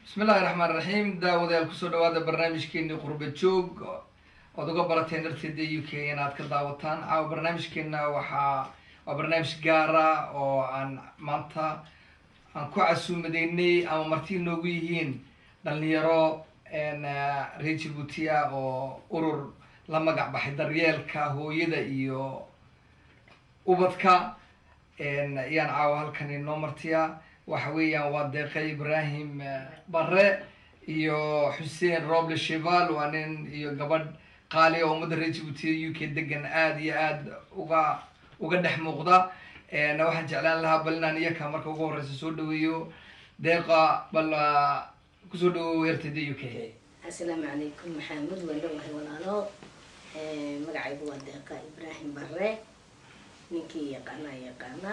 Bismillahi raxmaan raxiim. Daawadayaal, kusoo dhawaada barnaamijkeeni Qurba Joog ood uga barateen darteeda UK inaad ka daawataan. Caawa barnaamijkeena waa barnaamij gaara oo aan maanta aan ku casuumadeynay ama marti noogu yihiin dhalinyaro reer Jabuuti ah oo urur la magac baxay Daryeelka Hooyada iyo Ubadka ayaan caawa halkan inoo martiya. Waxa weeyaan waa Deeqa Ibrahim Bare iyo Xuseen Roble Cheval. Waa nin iyo gabadh qaali oo ummadda reer Jabuuti UK degan aada iyo aada uga dhex muuqda. Waxaan jeclaan lahaa bal inaan iyaka marka ugu horeysa soo dhaweeyo. Deeqa, bal kusoo dhawow RTD UK. Asalaamu calaykum maxaamud, waan dhowahay walaalo. Magacaygu waa Deeqa Ibraahim Bare, ninkii yaqaanaa yaqaana.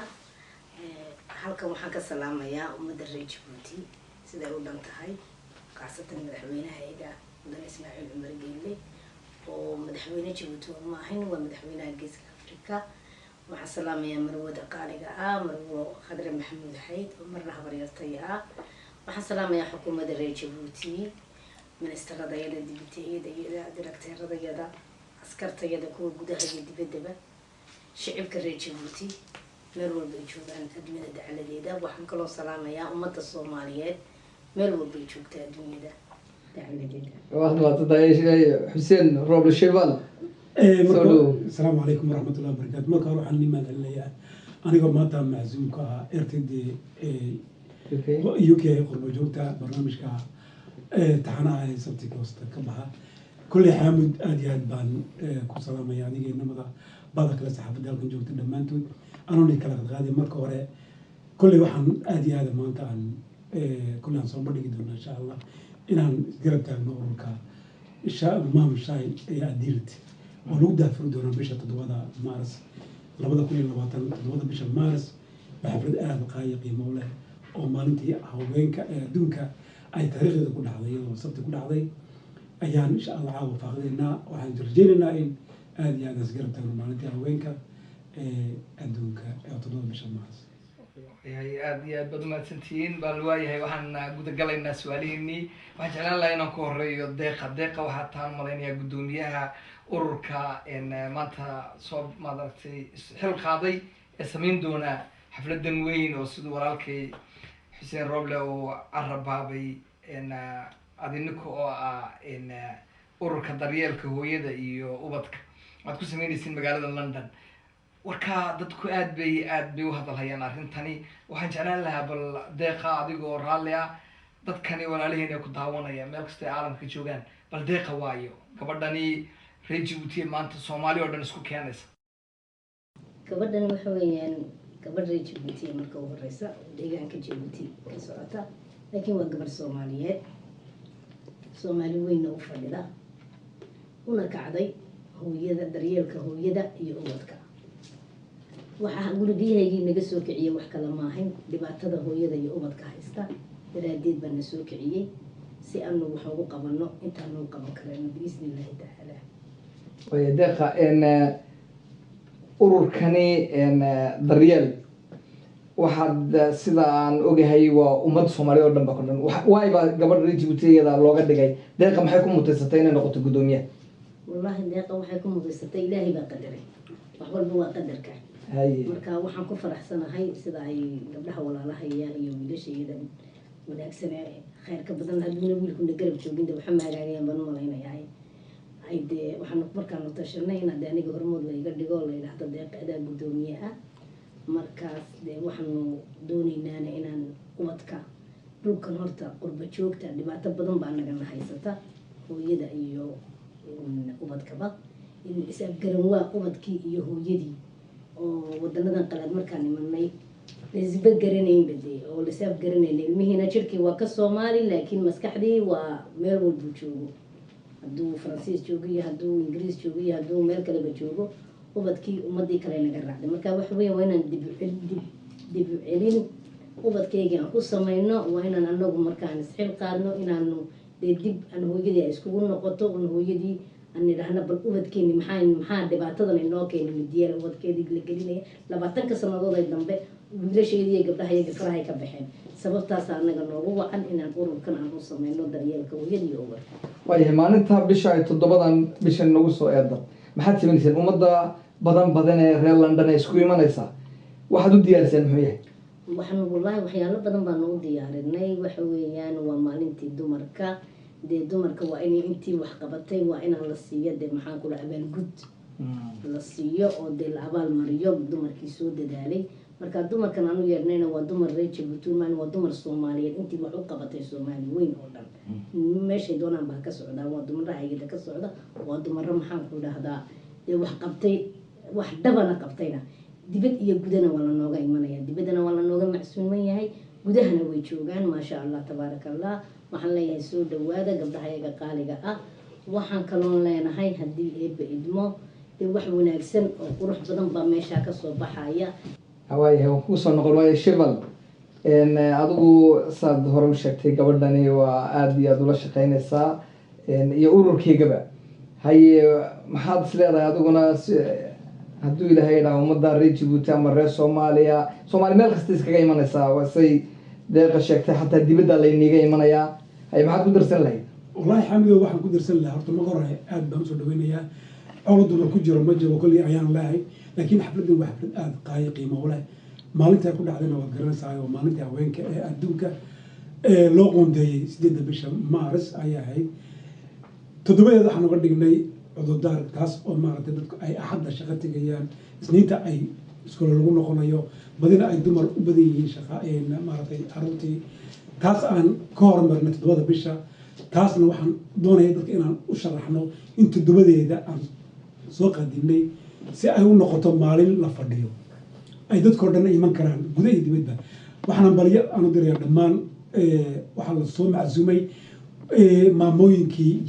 Halkan waxaan ka salaamayaa ummadda reer Jabuuti siday u dhan tahay, khaasatan madaxweynahayga, mudane Ismaaciil Cumar Geyle, oo madaxweyne Jabuuti ma ahayn, waa madaxweynaha Geeska Africa. Waxaan salaamayaa marwada qaaliga ah, marwo Khadre Maxamuud Xayd, oo marna habaryartay ah. Waxaan salaamayaa xukuumadda reer Jabuuti, ministeradayada, dibiteyada, directeeradayada, askartayada, kuwa gudaha iyo dibaddaba, shicibka reer Jabuuti meel walba ay joogaan adduunyada dacaladeeda. Waxaan kaloo salaamayaa ummadda Soomaaliyeed meel walba ay joogta adduunyada dacaladeeda. Waad mahadsantahay. Xuseen Roble Cheval. Soo dhawow. Asalaamu calaykum waraxmatullahi wabarakaatu. Marka hore waxaan nimaad celinayaa anigoo maanta macsuumka ah RTD UK Qurbo Joogta, barnaamijka taxanaha ee Sabti koosta ka baxa. Kolley Xaamud, aada iyo aad baan ku salaamaya adiga, inamada bada kale, saxaafadda halkan joogta dhammaantood, anoonay kala qadqaaday. Marka hore kolley waxaan aada iyo aada maanta aan kolley aan soo bandhigi doonaa, insha Allah, inaan isgarab taagno ururka Mom Child ee Adilt oo lagu daafuri doono bisha 7-da Maaris 2020. 7-da bisha Maaris waa xaflad aada qaayo qiimo u leh oo maalintii haweenka ee adduunka ay taariikhdeeda ku dhacday, iyadoo Sabti ku dhacday, ayaan insha Allah caawa faaqideynaa. Waxaan rajeynaynaa in aada iyo aada isgarab taagno maalintii haweenka ee adduunka ee 7-da bisha Maaris. Yahay, aada iyo aad baad umahadsantihiin. Bal waayahay, waxaan gudagalaynaa su-aalihiinii. Waxaan jeclaan lahaa inaan ku horeeyo Deeqa. Deeqa, waxaa taan malaynayaa guddoomiyaha ururka maanta soo maaragtay xil qaaday ee samayn doona xafladan weyn oo siduu walaalkay Xuseen Roble uu carabaabay, adinika oo ah ururka Daryeelka Hooyada iyo Ubadka waad ku sameynaysiin magaalada London. Warkaa dadku aad bay u hadalhayaan arrintani. Waxaan jeclaan lahaa bal Deeqa, adigoo raalli ah, dadkani walaalaheen ee ku daawanaya meel kasta ay caalamka joogaan, bal Deeqa waayo gabadhani reer Jabuuti maanta Soomaali oo dhan isku keenaysa? Gabadhan waxa weeyaan gabadh reer Jabuuti marka ugu horeysa oo deegaanka Jabuuti ka socota, laakiin waa gabadh Soomaaliyeed, Soomaali weynna u fadhida, una kacday hooyada, daryeelka hooyada iyo ubadka. Waxaa gurigayahaygii naga soo kiciyey wax kale maahayn, dhibaatada hooyada iyo ubadka haysta daraadeed baa na soo kiciyey si aanu wax ugu qabano intaanu qaban karayno, biisni Illaahi tacaala. Waaya Deeqa, ururkani Daryeel waxaad sida aan ogahay waa ummadda Soomaaliya oo dhan ba ku dhan. Waay baa gabadha reer Jabuuti iyada looga dhigay? Deeqa maxay ku mutaysatay inay noqoto guddoomiyaha? Wallaahi Deeqa waxay ku mudaysatay, Ilaahay baa qadaray, wax walba waa qadarka. Marka waxaan ku faraxsanahay sida ay gabdhaha walaalahaya iyo wiilashayada wanaagsan ee khayrka badan, hadduuna wiilkuna garab joogin de waxa ma hagaagayaan baan u malaynayaa. Ay dee waxaan markaanu tashanay in dee aniga hormood la iga dhigo, la yidhaahdo Deeqa adaa guddoomiye ah. Markaas dee waxaanu doonaynaana inaan ubadka dhulkan horta qurba joogta dhibaato badan baa nagana haysata, hooyada iyo ubadkaba in is-afgaran waa ubadkii iyo hooyadii oo wadanadan qalaad markaan imanay. Laisba garanaynba dee, oo laisaf garanayn. Ilmihiina jirkii waa ka Soomaali, laakiin maskaxdii waa meel walbuu joogo. Hadduu Faransiis joogo iyo hadduu Ingiriis joogo iyo hadduu meel kaleba joogo, ubadkii ummadii kale naga raacday. Marka waxa weya, waa inaan dib u celin ubadkaygii aan ku samayno. Waa inaan anagu markaan isxil qaadno, inaanu dee dib aan hooyadii ay iskugu noqoto, un hooyadii aan nidhaahno, bal ubadkeeni maxaa dhibaatadan inoo keenay? Midiyaal ubadkeedii la gelinaya 20-ka sanadood ay dambe, wiilasheedii iyo gabdhaha iyaga farahay ka baxeen. Sababtaasa anaga noogu wacan inaan ururkan aan u sameyno daryeelka hooyada iyo ubadka. Waayahay, maalinta bisha ay 7-dan bishan nagu soo eeda, maxaad samayseen? Ummadda badan badan ee reer London ee isku imanaysaa, waxaad u diyaariseen muxuu yahay? Waxaan wallaahi waxyaalo badan baanu u diyaarinay. Waxa weeyaan, waa maalintii dumarka. Dee dumarka waa inay intii wax qabatay waa inaan la siiyo, dee maxaan kula, abaalgud la siiyo oo dee la abaal mariyo dumarkii soo dadaalay. Marka dumarkan aanu yeernayna waa dumar reer Jabuuti maan, waa dumar Soomaaliyeed, intii wax u qabatay Soomaali weyn oo dhan, meeshay doonaan baa ka socdaa. Waa dumaraha iyada ka socda, waa dumaro, maxaan ku dhahdaa, dee wax qabtay, wax dhabana qabtayna. Dibad iyo gudana waa lanooga imanaya, dibaddana waa lanooga macsuuman yahay, gudahana way joogaan. Maasha Allah, tabaaraka Allah. Waxaan leeyahay, soo dhawaada gabdhaha iyaga qaaliga ah. Waxaan kaloon leenahay, haddii Eebba idmo, dee wax wanaagsan oo qurux badan baa meeshaa kasoo baxaya. Waayahay, waan kugu soo noqon. Waaya Shival, adigu saad hore u sheegtay, gabadhani waa aada iyo aada ula shaqeynaysaa iyo ururkeygaba. Haye, maxaad is leedahay adiguna hadduu Ilaahay idhaha, ummadda reer Jabuuti ama reer Soomaaliya, Soomaali meel kasta iskaga imanaysaa, waa say Deeqa sheegtay, xataa dibadda layniiga imanayaa. Haye, maxaad ku darsan lahayd? Wallaahi Xamidow, waxaan ku darsan lahaa horta marka hore aad baan usoo dhaweynayaa. Colo dumar ku jiro ma jiro kolley ayaan leehay, laakiin xafladdan waa xaflad aada qaayo qiimo u leh. Maalinta ay ku dhacdayna waad garanaysaa, oo maalinta haweenka ee adduunka ee loo qoondeeyey 8-da bisha Maaris ayay ahayd. 7-deed waxaan uga dhignay cudurdaar, taas oo maaragtay dadku ay Axadda shaqo tegayaan, Isniinta ay iskoole lagu noqonayo, badina ay dumar u badan yihiin shaqa maaragtay caruurtii. Taas aan ka hormarnay 7-da bisha. Taasna waxaan doonaya dadka inaan u sharaxno in 7-deeda aan soo qadinay si ay u noqoto maalin la fadhiyo, ay dadkao dhan iman karaan, guda iyo dibadba. Waxaana balyo aanu diraya dhammaan, waxaa la soo macsuumay maamooyinkii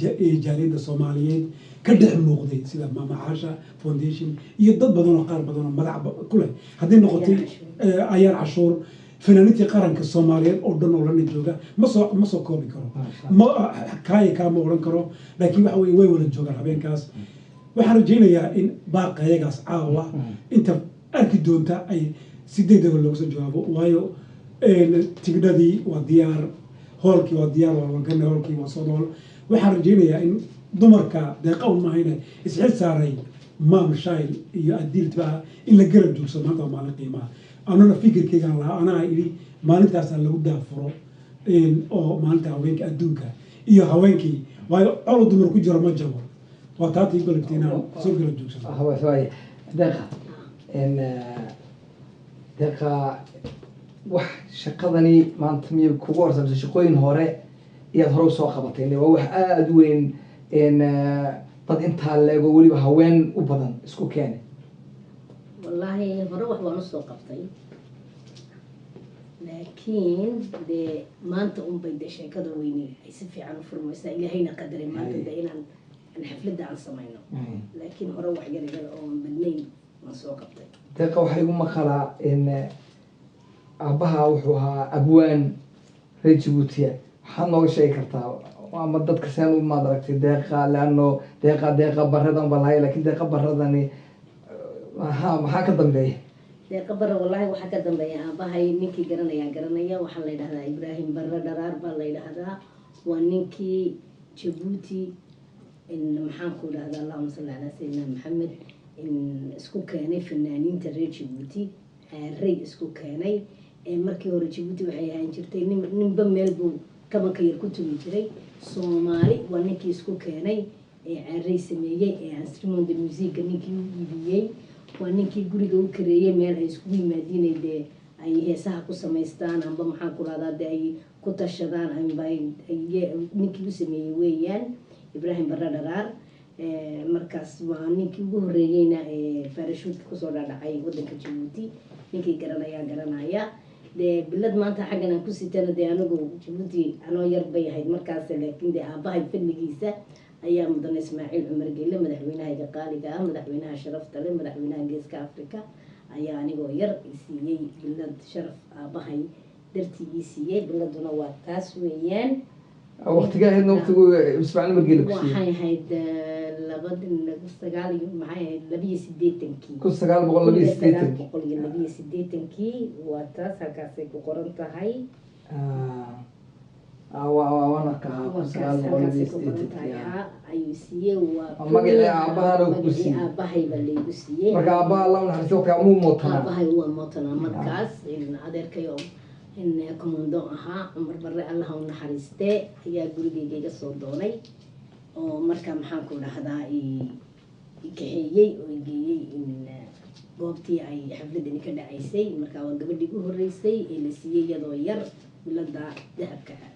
jaaliyadda Soomaaliyeed ka dhex muuqday, sida Maama Caasha Foundation iyo dad badan oo qaar badan oo magac ku leh haddii noqotay Ayaan Cashuur, fanaaniintii qaranka Soomaaliyeed oo dhan oo lana jooga. Ma soo koobi karo, ma kaaya kaama odhan karo, laakiin waxa weye way wada joogaan habeenkaas. Waxaan rajaynayaa in baaqayagaas caawa inta arki doonta ay si degdega looga soo jawaabo, waayo tigidhadii waa diyaar, hoolkii waa diyaar, waa waganay, hoolkii waa soo nool. Waxaan rajaynayaa in dumarka Deeqa un mahayne isxil saaray, Maam Shayl iyo Adiiltba, in la garab joogsado. Maanta waa maalin qiimaha. Anuna fikirkaygaan lahaa, anaa idhi maalintaasaa lagu daafuro oo maalinta haweenka adduunka iyo haweenkii, waayo colo dumar ku jiro ma jabo. Waa taatii golobta inaan soo garab joogsano. Waay Deeqa, Deeqa, wax shaqadani maanta miyay kugu horsamsa? Shaqooyin hore iyaad hore usoo qabatay, waa wax aada u weyn, dad intaa leego, weliba haween u badan isku keene. Wallaahi hore wax waan usoo qabtay, laakiin dee maanta unbay dee sheekada weyne ay si fiican u furmaysaa. Ilaahayna qadaray maanta dee inaan aan xafladda aan samayno, laakiin hore wax yar yar oon badnayn waan soo qabtay. Deeqa, waxaa igu maqalaa in aabbaha wuxuu ahaa abwaan reer Jabuutiya. Waxaad nooga sheegi kartaa ama dadka seen u maad aragtay Deeqa? Leano Deeqa Baradan baa lahay, lakin Deeqa Baradani maxaa ka dambeeya? Deeqa Barre, wallaahi waxaa ka dambeeya aabahay. Ninkii garanayaa garanaya. Waxaa la yidhahdaa Ibraahim Barre Dharaar baa la yidhaahdaa. Waa ninkii Jabuuti, maxaan ku dhahdaa, allahuma salli calaa sayidina Maxamed, isku keenay fanaaniinta reer Jabuuti, caarey isku keenay. Markii hore Jabuuti waxay ahaan jirtay ninba meel buu kabanka yar ku tumi jiray. Soomaali waa ninkii isku keenay ee caarey sameeyey, ee instrument de musica ninkii u iibiyey. Waa ninkii guriga u kareeyey meel ay iskugu yimaadiin, dee ay heesaha ku samaystaan, amba maxaan ku rahdaa, dee ay ku tashadaan, amba ninkii u sameeyey weeyaan Ibraahim Barre Dharaar. Markaas waa ninkii ugu horreeyeyna ee baarashuudka kusoo dhadhacay waddanka Jabuuti. Ninkii garanayaa garanaya. Dee bilad maanta xaggan aan ku sitana, dee anigu Jabuuti anoo yar bay ahayd markaas, laakiin dee aabahay fadligiisa ayaa mudane Ismaaciil Cumar Geyle, madaxweynahayga qaaliga ah, madaxweynaha sharafta leh, madaxweynaha Geeska Africa, ayaa anigoo yar siiyey bilad sharaf. Aabahay dartii ii siiyey. Biladuna waa taas weeyaan. Waqtigaa ahaydna, waqtigu Ismaaciil Cumar Geele ku siiyey? Waxay ahayd labadi sagaal iyo, maxay ahayd, 82-kii. 1982. 1982. Waa taas, halkaasay ku qoran tahay. Waan arkaa, 1982. Ku qoran tahay. Ha, ayuu siiyey. Waa Magacii aabahana ku magacii siiyey. Aabahay baa laygu siiyey. Marka aabaha, Allah u naxariisto, waqtigaa muu mootanaa? Aabahay waa mootanaa markaas. Adeerkay oo in commando ahaa, Cumar Barre, Allaha u naxariistee, ayaa gurigeyga iga soo doonay oo marka, maxaan ku dhahdaa, i kaxeeyey oo i geeyey in goobtii ay xafladani ka dhacaysay. Marka waa gabadhii u horeysay ee la siiyey iyadoo yar bilada dahabka ah.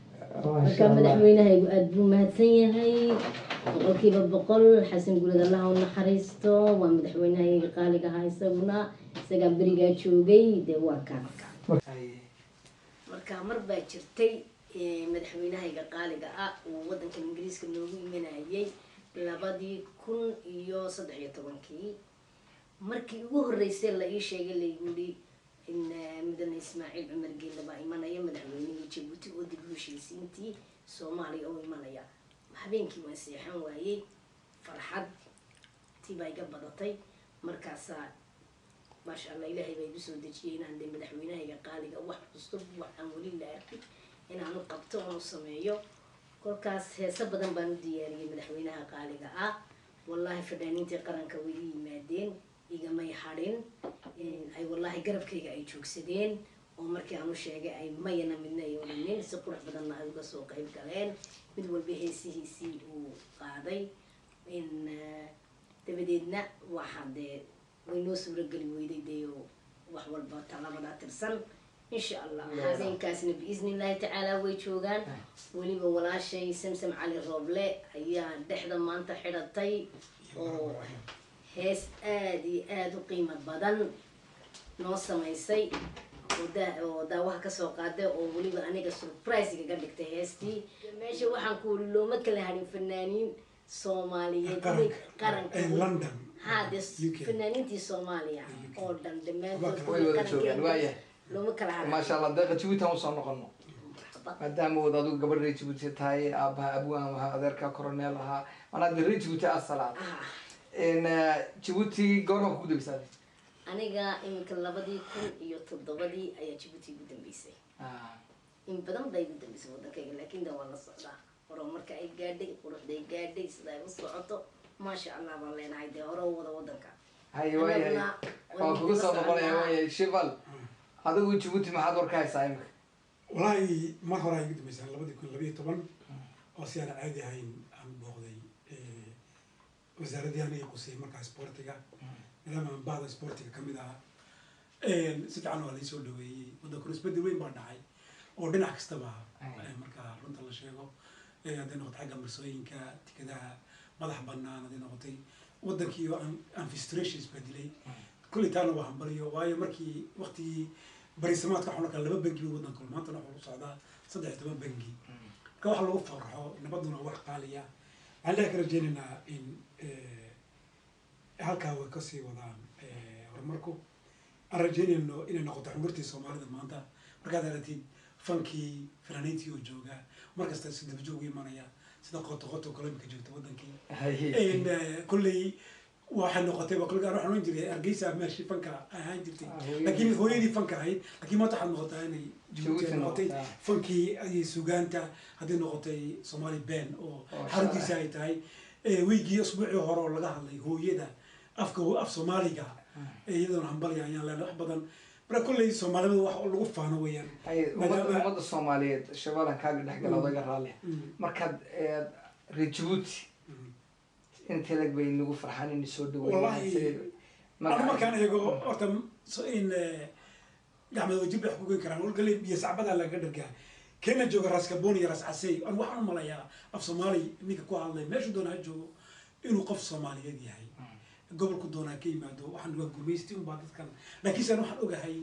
Marka madaxweynahaygu aada buu mahadsan yahay, 100%. Xasan Gulad, Allaha u naxariisto, waa madaxweynahayga qaaliga ahaa. Isaguna isagaa berigaa joogay. Dee waa kaas. Marka mar baa jirtay madaxweynahayga qaaliga ah uu wadankan Ingiriiska noogu imanayay 2013-kii. Markii ugu horreysay la ii sheegay, laygu yidhi in mudane Ismaaciil Cumar Geelle baa imanaya, madaxweynihii Jabuuti oo dib u heshiisiintii Soomaaliya oo imanaya, habeenkii waan seexan waayey, farxad tii baa iga badatay. Markaasaa, maasha Allah, Ilaahay baa igu soo dejiyey inaan de madaxweynahayga qaaliga wax cusub, wax aan weli la arkin, inaan u qabto oon u sameeyo. Kolkaas heese badan baan u diyaariyey madaxweynaha qaaliga ah. Wallaahi, fadhaaniintii qaranka way ii yimaadeen, igamay hadhin. Ay wallaahi garabkayga ay joogsadeen oo markii aan u sheegay ay mayana midna ay odhanin, si qurux badanna ay uga soo qayb galeen, mid walba heesihiisii uu qaaday. In dabadeedna waxaa dee way noo suurageli weyday dee wax walba talabadaa tirsan. Insha Allah habeenkaasna, biidni Illaahi tacaala, way joogaan. Weliba walaashay Samsam Cali Rooble ayaa dhexda maanta xidhatay oo hees aada iyo aada u qiimo badan noo samaysay oo oo daawaha kasoo qaaday oo weliba aniga surprise igaga dhigtay heestii. Meesha waxaan ku uri looma kala harin fanaaniin Soomaaliyeed. Qaranka. Qaranka. Ee, London. Ha dee. UK. Fanaaniintii Soomaaliya oo dhan dhammaantood. Way wada joogaan, waayahay. Looma kala harin. Maasha Allah. Deeqa, Jabuuti aan usoo noqono, maadaama wad adigu gabadh reer Jabuuti tahay, aabaha abwaan ahaa, adeerka coronel ahaa, manaa de reer Jabuuti asalaad. In Jabuuti goorma kugu dambeysay? Aniga iminka 2007-dii ayaa Jabuuti igu dambeysay. In badan baa igu dambeysay waddankayga, laakiin da waan la socdaa horumarka ay gaadhay, quruxday gaadhay, sida ay u socoto. Maasha Allah baan leenahay, dee hore u wada waddanka. Haye, waayahay. Annaguna waan kugu soo noqonaya. soconaa. Waayahay. Shival, adigu Jabuuti maxaad war ka haysaa imika? Walaahi, mar hore ay igu dambeysay, 2012, oo si aan caadi ahayn aan booqday wasaaraddii aniga qusayay markaa sportiga, maadaama aan bahda sportiga kamid ahaa. Si fiican waa laisoo dhaweeyey. Waddankuna isbedel weyn baa dhacay oo dhinac kastaba ah. Marka runta la sheego, hadday noqoto xagga marsooyinka, tikadaha madax banaan, hadday noqotay waddankii oo infrastructure isbedelay, kulley taana waa hambaliyo. Waayo, markii waqtigii barisamaadka waxaan arkaa laba bangi ba waddanka, maantana wuxuu u socdaa 13 bangi. Marka waxa lagu farxo, nabaduna wax qaaliya. Waxaan leeyahay ka rajaynaynaa in halkaa way kasii wadaan horumarku. Aan rajaynayno inay noqoto xungurtii Soomaalida maanta. Markaad aragtid fankii, fanaaniintii oo jooga markasta si daba joog u imanaya, sida Qoto Qoto kale imika joogta wadankii. Kolley waxay noqotay ba kolley waxaan oran jiray Hargeysa meeshii fanka ahaan jirtay, laakiin hooyadii fanka ahayd, laakiin maanta waxaad noqotaa inay Jabuuti ay noqotay fankii ayay sugaanta, hadday noqotay Somali Ben oo xaruntiisa ay tahay. Wiigii usbuucii hore oo laga hadlay hooyada afka af Soomaaliga, iyadoona hambalya ayaan leenahay wax badan. Marka kolley Soomaalimada wax lagu faano weeyaan. Ummadda Soomaaliyeed, shabalan kaaga dhexgala, odaga raalli, markaad reer Jabuuti intee lag bay nagu farxaan inay soo dhaweeyaan? Wallahi, anu markaan eego horta in gacmad wajib wax ku goyn karaan walgale biyo sacbadaa lagaga dhargaa. Keena jooga Raas Kabooni iyo Raas Casey, anu waxaan u malayaa af Soomaali ninka ku hadlay meeshuu doona ha joogo inuu qof Soomaaliyeed yahay. Gobolku doonaa ka yimaado, waxaan waa gumaysti unbaa dadkan. Laakiinse aan waxaan ogahay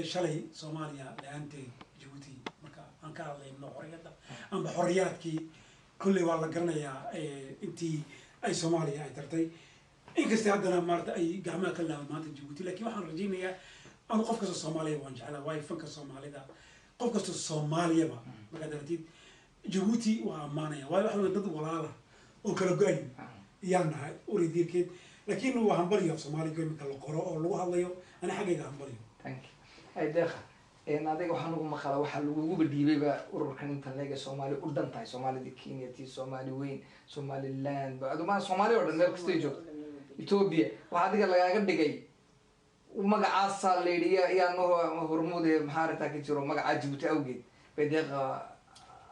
shalay Soomaaliya la-aanteed Jabuuti, marka aan ka hadlayno xorriyadda amba xorriyaadkii, kolley waa la garanayaa intii ay Soomaaliya ay tartay. Inkastay haddana maarata ay gacmaha ka laaban maanta Jabuuti, laakiin waxaan rajaynayaa anu qof kasta Soomaaliya waan jeclaa, waayo fanka Soomaalida qof kasta Soomaaliyaba markaad aragtid Jabuuti waa ammaanaya, waayo waxa weeye dad walaala oo kala go-ayn yaan nahay uridiirkeed. Laakiin waa hambalyo af Soomaaliga imika la qoro oo lagu hadlayo, ani xaggayga hambalyo. Thank you. Ay Deeqa, adiga waxaa nagu maqala waxaa laguguba dhiibayba ururkan inta leega Soomaali u dhan tahay, Soomaalida Kenya, tii Soomaali weyn, Somaliland ba aduma Soomaali oo dhan meel kastay joogto, Ethiopia, waxaa adiga lagaaga dhigay magacaasaa la yidhi yaa noo hormuude. Maxaa arrintaa ka jiro? Magacaa Jabuuti awgeed bay Deeqa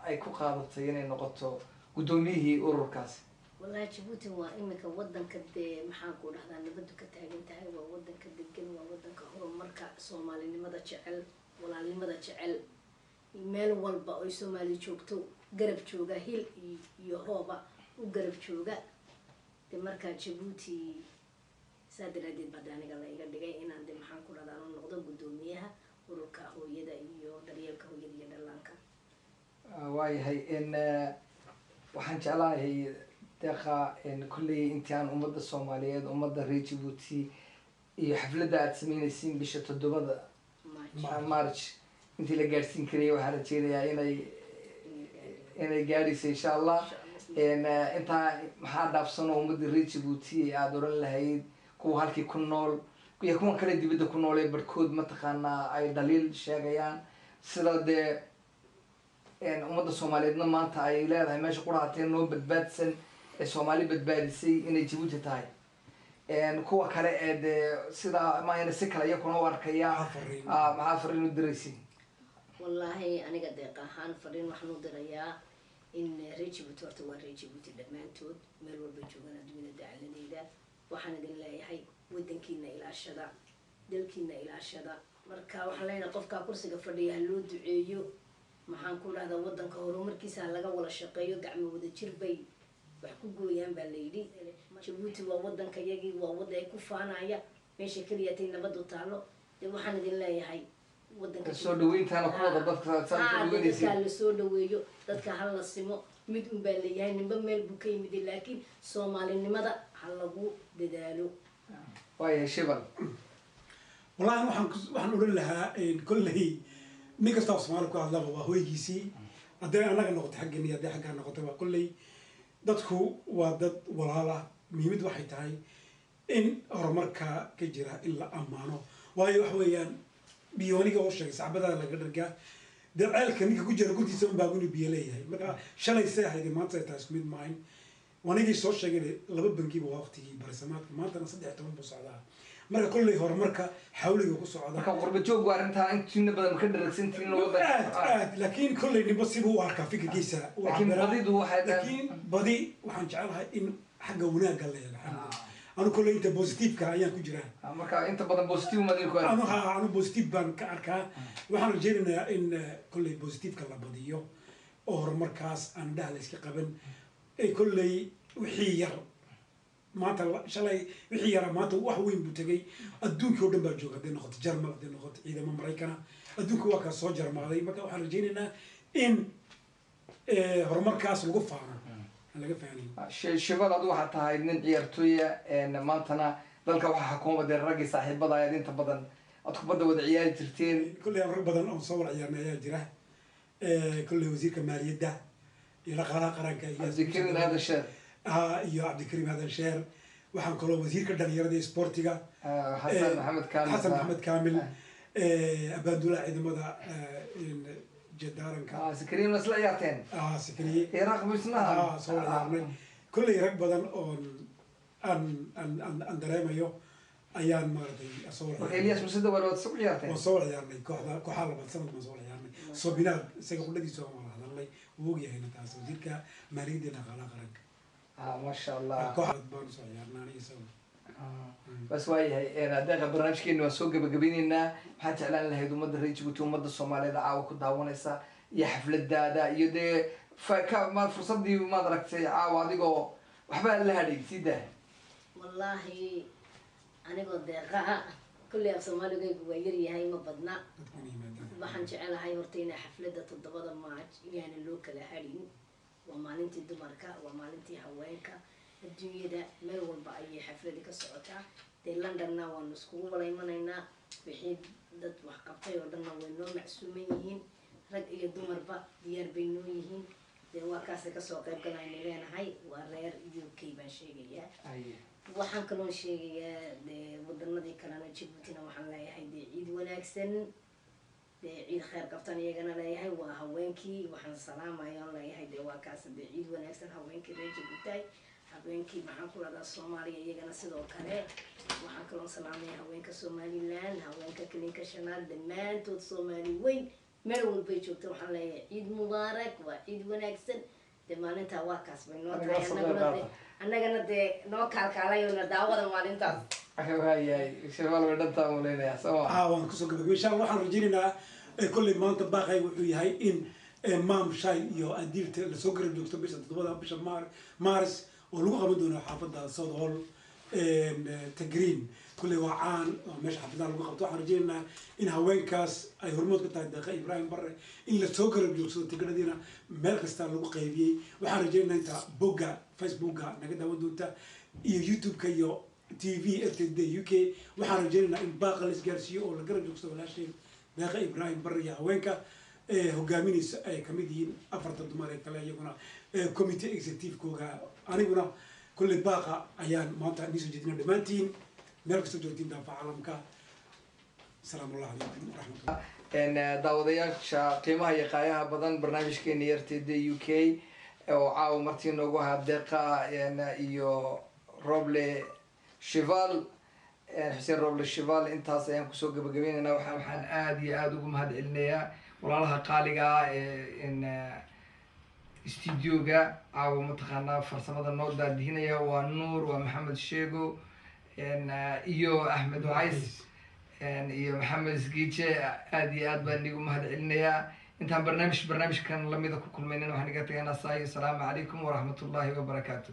ay ku qaadatay inay noqoto guddoomiyihii ururkaasi. Wallahi Jabuuti waa iminka wadanka dee maxaan ku dhahdaa nabadu ka taagan tahay, waa wadanka degan, waa wadanka horumarka, soomaalinimada jecel, walaalnimada jecel, meel walba oy Soomaali joogto garab jooga, hil iyo hooba u garab jooga. De markaa Jabuuti saa daraadeed baa de aniga la iga dhigay inaan de maxaan ku dhahdaa anu noqdo guddoomiyaha ururka hooyada iyo daryeelka hooyada iyo dhallaanka. Waayahay, in waxaan jeclahay Deeqa, kolley intii aan ummadda Soomaaliyeed, ummadda reer Jabuuti iyo xafladda aada sameynaysiin bisha 7-da March. March intii la gaadhsiin karayay, waxaan rajeynayaa inay gaadhayso insha Allah. Intaa maxaa dhaafsan oo ummadda reer Jabuuti ee aada oran lahayd, kuwa halkii ku nool iyo kuwan kale dibadda ku nool ee barhkood mataqaanaa ay dhaliil sheegayaan, sida dee ummadda Soomaaliyeedna maanta ay leedahay meesha qurahatee noo badbaadsan ee Soomaali badbaadisay inay Jabuuti tahay, kuwa kale ee dee sidaa maahayna si kale iyakuna u arkaya? Maxaa fariin? Maxaa fariin u diraysi? Wallaahi aniga Deeq ahaan fariin waxaan u dirayaa in reer Jabuuti, horta waa reer Jabuuti dhammaantood meel walba joogaan adduunyada dacaladeeda, waxaan idin leeyahay wadankiina ilaashada, dalkiina ilaashada. Marka waxaan leenahay qofkaa kursiga fadhiya ha loo duceeyo, maxaan ku dhahdaa, wadanka horumarkiisa ha laga wada shaqeeyo. Gacmo wada jir bay wax ku gooyaan baa layidhi. Jabuuti waa wadanka yagii, waa wadan ay ku faanaya, meesha keliya tay nabadu taalo. Dee waxaan idin leeyahay wadanka Soo dhaweyntaana ku wada dadka saa soo dhaweynaysid. Dadka la soo dhaweeyo, dadka ha la simo. Mid un baa leeyahay, ninba meel buu ka yimid, laakiin soomaalinimada ha lagu dadaalo. Waayahay, Shibal. Wallahi waxaan odhan lahaa kolley nin kasta oo Soomaali ku hadlaba waa hoygiisii, hadday annaga noqoto xaggeena iyo hadday xaggaa noqotaba. Kolley dadku waa dad walaal ah. Muhiimad waxay tahay in horumarka ka jira in la ammaano, waayo waxa weeyaan biyooniga oo sheegay sacbadaada laga dhargaa. Dee ceelka ninka ku jira gurtiisa unbaa inuu biyo leeyahay. Marka shalay see ahayd, maanta ay tahay isku mid maahin. Wanigii soo sheegay laba bangiba waa waqtigii barisamaadka, maantana 13 buu socdaa. Marka kolley horumarka xawliga ku socda. Marka qurba joog waa arrintaa intiina badan ka dharagsantihiin Aad aad, laakiin kolley ninba sibuu u arkaa fikirkiisa uu Laakiin cabiraa. Badidu waxay Laakiin badi waxaan jecelahay in xagga wanaagga la eego. Anu kolley inta positiveka ayaan ku jiraa. Marka inta badan positive madin ku Anu ha, anu positive baan ka arkaa. Waxaan rajaynayaa in kolley positiveka la badiyo oo horumarkaas aan dhaha la iska qaban. Ee kolley wixii yar maanta shalay wixii yaraa maanta wax weyn buu tegay. Adduunkii oo dhan baa jooga, hadday noqoto Jarmal, hadday noqoto ciidamo Maraykana, adduunka waa kaa soo jarmaaday. Marka waxaan rajaynaynaa in horumarkaas lagu faano, aan laga faanayn. Shibal, adu waxaa tahay nin ciyaartooya, maantana dalka waxaa xukuuma dee raggii saaxiibada ayaad inta badan aad kubadda wada ciyaari jirteen. Kolley aan rag badan oon soo wada ciyaarnay ayaa jira. Kolley wasiirka maaliyadda iyo dhaqaalaha qaranka iyo Cabdikariin Aadan Sheer. Iyo Cabdikariim Aadan Sheer. Waxaan kaloo wasiirka dhalinyarada iyo sportiga Xasan Maxamed Kaamil. Xasan Maxamed Kaamil, abaandulaha ciidamada jadaaranka. Sakariin ma isla ciyaarteen? Sakariye. Iraaq bisnaha. Soo wada ciyaarnay. Kolley rag badan oon aan aan aan aan dareemayo ayaan maaragtay soo wada Marka Elias Musida waa waad isku ciyaarteen? Waan soo wada ciyaarnay kooxda, kooxaha labaad sanad baan soo wada ciyaarnay. Sobinaad isaga qudhadiisa waan wada hadalnay, wuu ogyahayna taas, wasiirka maaliyadda iyo dhaqaalaha qaranka. Maasha Allah. Kooxaad baan soo ciyaarnay aniga isaga. Bas, waayahay Deeqa, barnaamijkeena waan soo gabagabeyneynaa. Maxaad jeclaan lahayd ummadda reer Jabuuti, ummadda Soomaaliyeed caawa ku daawanaysa iyo xafladaada iyo dee ma fursadii maad aragtay caawa adigoo waxba la hadhay sii daa? Wallaahi, anigoo Deeqaha, kulley af Soomaaligaygu waa yaryahay, ma badna. Dadku inay yimaadaan. Waxaan jecelahay horta inay xafladda 7da March inaana loo kala hadhin. Waa maalintii dumarka, waa maalintii haweenka adduunyada. Meel walba ayay xafladi ka socotaa. Dee Londonna waanu iskugu wala imanaynaa. Wixii dad wax qabtay oo dhanna way noo macsuuman yihiin, rag iyo dumarba diyaar bay noo yihiin. Dee waa kaasa kasoo qayb galayna leenahay. Waa reer UK baan sheegayaa. Waxaan kaloo sheegayaa dee wadanadii kalena, Jabuutina waxaan leeyahay dee ciid wanaagsan, dee ciid kheyr qabtaan iyagana leeyahay. Waa haweenkii waxaan salaamaya oon leeyahay dee waa kaas, dee ciid wanaagsan haweenkii reer Jabuutaay, haweenkii maxaan ku rahdaa Soomaaliya iyagana sidoo kale. Waxaan kaloo salaamaya haweenka Somaliland, haweenka Kilinka Shanaad, dhammaantood Soomaali weyn meel walbay joogta. Waxaan leeyahay ciid mubaarak, waa ciid wanaagsan. Dee maalintaa waa kaas bay noo tahay. Anagaa soo annaguna qayb dee qaata. Annagana dee noo kaalkaalayona daawada maalintaas. Waayahay, Shival, way dhantaa umaleynaya, soo ma? Ah, waan kusoo gabagabay, insha Allah. Waxaan rajaynaynaa kolley maanta baaqay wuxuu yahay in Maam Shay iyo Adiilta lasoo garab joogto bisha 7da, bisha Maaris, oo lagu qaban doono xaafadda Southall Tagrin. Kolley waa caan oo meesha xaafadaha lagu qabto. Waxaan rajaynaynaa in haweenkaas ay hormood ka tahay Deeqa Ibraahim Barre in lasoo garab joogsado. Tigidhadiina meel kasta lagu qaybiyey. Waxaan rajaynaynaa inta bogga Facebooka naga daawan doonta iyo YouTube-ka iyo TV RTD UK, waxaan rajaynaynaa in baaqa la isgaarsiiyo oo la garab joogsado walaasheen Deeqa Ibraahim Barre iyo haweenka ee hogaaminaysa ay kamid yihiin afarta dumar ee kale iyaguna committee executive-kooga. Aniguna kolley baaqa ayaan maanta idiin soo jeedina. Dhammaantiin meel kastoo joogtiin daafa caalamka, asalaamu allahu calaykum waraxmatullah. Daawadayaasha qiimaha iyo qaayaha badan, barnaamijkeena RTD UK oo caawa martii noogu ahaa Deeqa iyo Roble Shival, Xuseen Roble Shival, intaas ayaan kusoo gabagabeynayna. Waxaan aada iyo aada ugu mahad celinayaa walaalaha qaaliga ah ee in studioga caawa mataqaanaa farsamada noo daadihinaya. Waa Nuur, waa Maxamed Sheego iyo Axmed Wacays iyo Maxamed Isgiije. Aada iyo aad baan idigu mahad celinayaa. Intaan barnaamijkan lamida ku kulmaynin, waxaan iga tagaynaa saa iyo asalaamu calaykum waraxmatullahi wabarakaatu.